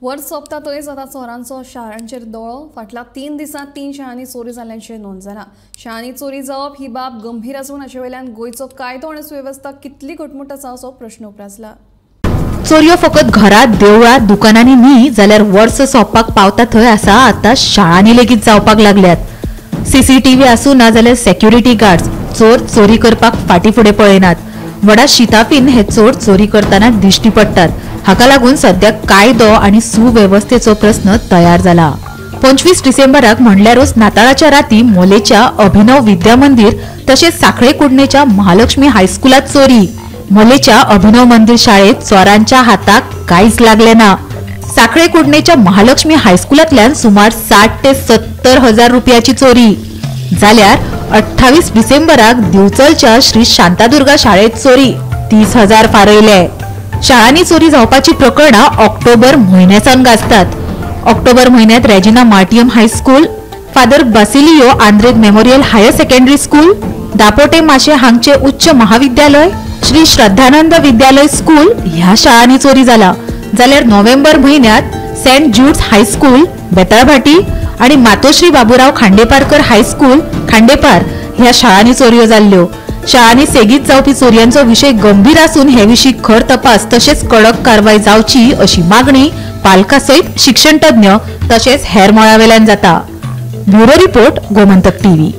वर्स सोंपता थंयच आतां चोरांचो शारांचेर दोळो. फाटल्या 3 दिसांत 3 शाळांनी चोरी जाल्ल्याचें नोंद जालां. शाळांनी चोरी जावप ही बाब गंभीर आसून हाचे वयल्यान गोंयचो कायदो आनी सुवेवस्था कितली घटमूट आसा असो प्रश्न उप्रासला. चोरयो फकत घरात, देवळां, दुकानांनी न्ही जाल्यार वर्स सोंपपाक पावता थंय आसा आतां शाळांनी लेगीत जावपाक लागल्यात. सीसीटीव्ही आसूं ना जाल्यार सेक्युरिटी गार्ड्स चोर चोरी करपाक फाटी फुडें पळयनात. व्हडा शिताफीन हे चोर चोरी करतना दिश्टी पडटात. हाका लागून सध्या कायदो आनी सुवेवस्थेचो प्रस्न तयार जाला. 25 डिसेंबराक म्हणल्यारूच नाताळाच्या राती मोलेच्या अभिनव विद्या मंदिर तशेंच साखळे कुडणेच्या महालक्ष्मी हायस्कुलात चोरी. मोलेच्या अभिनव मंदिर शाळेत चोरांच्या हाताक कांयच लागलें ना. साखळे कुडणेच्या महालक्ष्मी हायस्कुलांतल्यान सुमार 60 ते 70 हजार रुपयाची चोरी. जाल्यार 28 डिसेंबराक दिवचलच्या श्री शांतादुर्गा शाळेत चोरी, 30,000 फारयले. शाळांनी चोरी जावपाची प्रकरणां ऑक्टोबर म्हयन्यासावन गाजतात. ऑक्टोबर म्हयन्यात Regina Martium high school, father Basilio Andrade memorial higher secondary school, Dapote Mashem हांगचे उच्च महाविद्यालय, श्री श्रद्धानंद विद्यालय स्कूल ह्या शाळांनी चोरी जाला. जाल्यार नोव्हेंबर म्हयन्यात सेंट ज्यूड्स हायस्कूल बेताळभाटी आणि मातोश्री बाबुराव खांडेपारकर हायस्कूल खांडेपार ह्या शाळांनी चोरयो जाल्ल्यो. शाळांनी सेगीत जावपी चोरयांचो विशय गंभीर आसून हे विशीं खर तपास तशेंच कडक कारवाय जावची अशी मागणी पालकां सयत शिक्षण तज्ञ तशेंच हेर मळावेल्यान जाता. Bureau report, Gomantak TV.